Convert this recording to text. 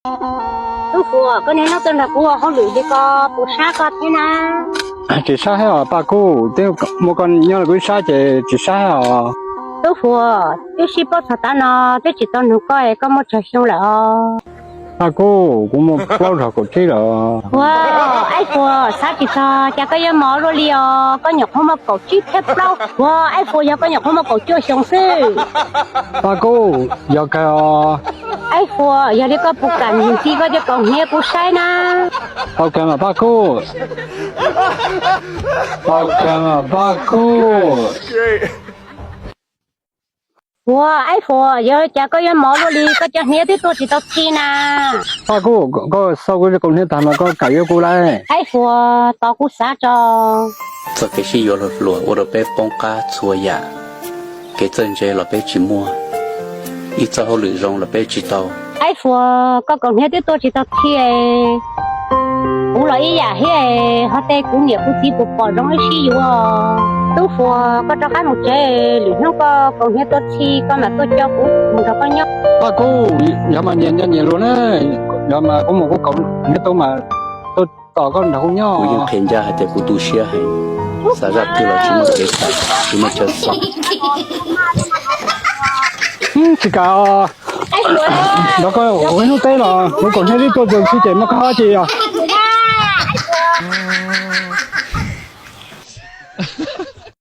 Tub Fuas, koj niaj hnub tuaj nrog kuv ua hauj lwm li ko puas sab koj thiab na? Tsis sab thiab os Paj Kub, twb muaj koj nyob los kuv ib sab ces tsis sab thiab os. Tub Fuas, twb sib paub txog tav no twb tsis tau nug koj es koj muaj tsawg xyoo lawm os? Paj Kub, kuv muaj plaub caug kaum tsib lawm. Ua, Aib Fuas, xav tsis txog cas koj yuav mos luaj li os, koj nyuam qhuav muaj kaum tsib thiab plaub. Ua, Aib Fuas, yog koj nyuam qhuav muaj kaum cuaj xyoo xwb. Paj Kub, yog kawg os. Aib Fuas, yog li koj puas kam ntxiv koj cov kaus hniav kuv saib na? Tau kawg mas Paj Kub. Tau kawg mas Paj Kub. Ua, Aib Fuas, yog cas koj yuav mos luaj li, koj cov hniav twb tuaj tsis tau txhij na? Paj Kub, koj xauj kuv cov kaus hniav tag mas koj kam yuav kuv lauj. Aib Fuas, tos kuv xav tso. Txoj kev sib yuav hluas hluas ua rau peb poob qab txhua yam. Kev txawj ntse los peb tsis muaj, ib txoj hauj lwm zoo los peb tsis tau. Aib Fuas, koj kaus hniav twb tuaj tsis tau txhij. Kuv los ib yam thiab, ho tej kuv niam kuv txiv puas pom zoo wb sib yuav. Tub Fuas, koj rov qab mus tsev, lwm hnub koj kaus hniav tuaj txhij koj mam tuaj coj kuv mus nrog koj nyob. Paj Kub, yog mas nyias nco nyias lus na, yog mas kuv mus kuv kaus hniav tuaj mas tuaj tos koj nrog kuv nyob. Kuv yeej qhia ncaj hais tias kuv tu siab heev, xav zaj twg los tsis muaj kev xav, tsis muaj chaw xav. Tsis kam os, nrog koj ua ib hnub teb los kuv kaus hniav twb tuaj tsis txhij ces muab koj ob tsis yog.